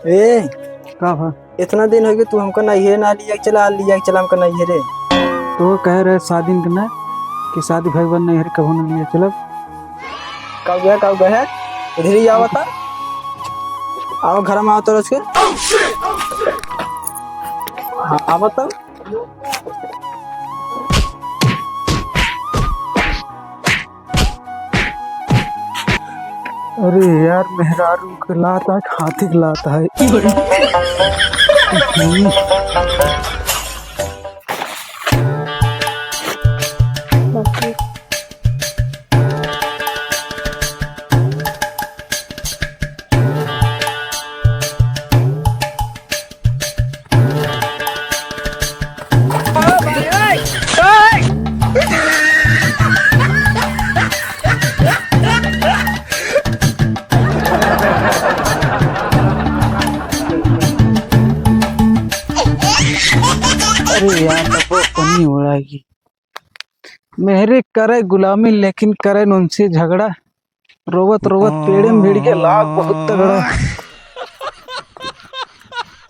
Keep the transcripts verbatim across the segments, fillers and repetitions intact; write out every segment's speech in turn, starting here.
ए, का भा? इतना दिन होइ गए, तू हमका नैहरे ना लिया के चला, लिया के चला हमका नैहरे। तो कहे रहे शादी के ना, कि शादी भइल बा नैहरे कबो ना लिया चलब। का गया, का गया? इधर ही आवा था। आवा घर में आवा तो रोज के। हाँ, आवा तो। अरे यार, मेहरारू के लात है, हाथी के लात है। अरे यार, तब वो पन्नी उड़ाएगी। मेहरे करे गुलामी, लेकिन करे उनसे झगड़ा। रोवत रोवत पेड़े में भिड़ के लाग बहुत तगड़ा।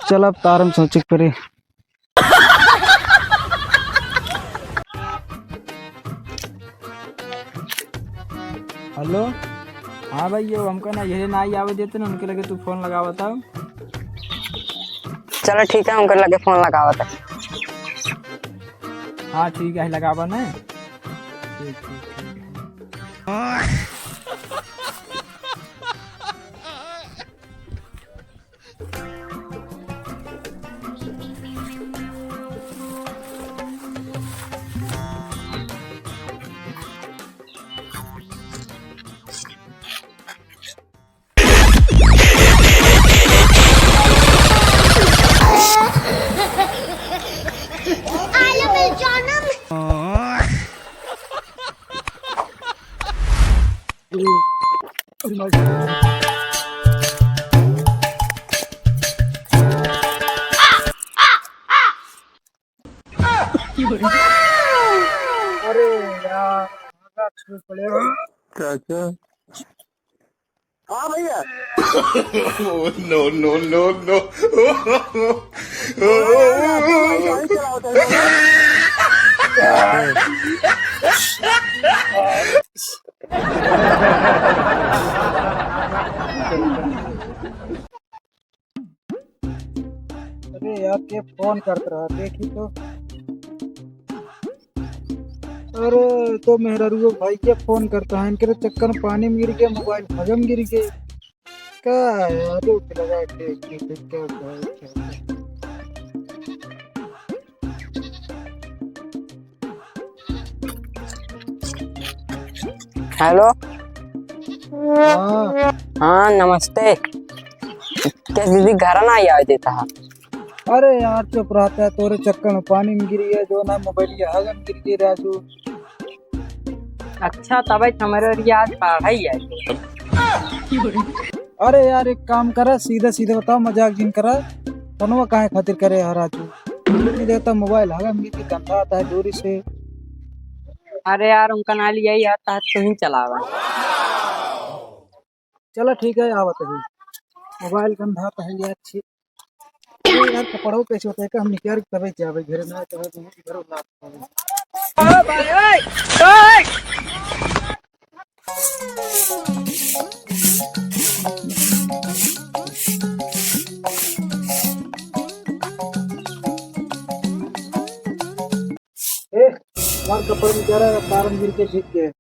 चल, अब तारम सोचे के पड़े। हेलो, हाँ भाई, ये हमका नैहरे ना ही आवे देते ना, उनके लगे तू फोन लगावा था। चलो ठीक है, उनके लगे फोन लगावा था। हाँ ठीक है, लगावा ना। ठीक, ठीक, ठीक। अरे यार, महंगा छू पड़े हो। क्या, क्या? हाँ भैया। No, no, no, no। अरे यार, के फोन करत रहा, देखी तो। अरे, तो मेहरारू भाई के फोन करता है, इनके तो चक्कर में पानी में गिर गया, मोबाइल हगम गिर गए। का है यार, रुक लगा के, के, के, क्या, क्या, क्या, क्या? हेलो। हाँ। हाँ, नमस्ते। कैसे दीदी घर ना आवे देता है? अरे यार, चुप रहता है, तोरे चक्कर में पानी में गिरी है, जो ना मोबाइल ये हगम गिर गए राजू। अच्छा, तब हमारे और आज पढ़ाई है। अरे यार, एक काम करा, सीधा सीधा बताओ, मजाक जिन करा, फोनवा काहे खातिर करे है राजू? नहीं देता मोबाइल हगम गिर के गंदा आता है डोरी से। अरे यार, उनका ना लिया ही आता है, तू ही चलावा। चला ठीक है, आवत है। मोबाइल गंधात है यार, छी। अरे यार, कपड़ों कैसे होता है कि हम निकाल के तबे जावे घरे, ना तबे बहुत घरों लात पावे। ओ भाई, ओए, ओए। ए, हमार कपड़ में जा रहा है, तारम गिर के भीग गए।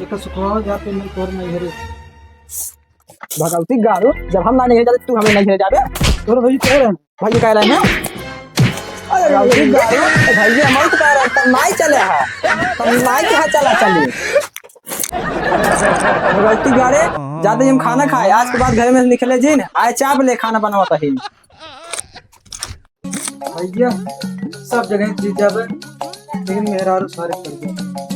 एका सुखवाओ जाते नहीं तोर नहीं हरे। भगवती गारू, जब हम ना नहीं जाते, तू हमें नहीं ले जाबे। तोर भौजी कह रहे हैं, भौजी कह रहे हैं। अरे भगवती गारू, भैया हम तो कह रहे हैं, तब नाई चले हा, तब नाई के यहाँ चला चली। भगवती गारे, जाते ही हम खाना खाए, आज के बाद घर में से निकले जिन, आए चाप ले खाना बनवाता ही। भैया, सब जगह जीत जाबे, लेकिन मेहरारू सारे कर दे।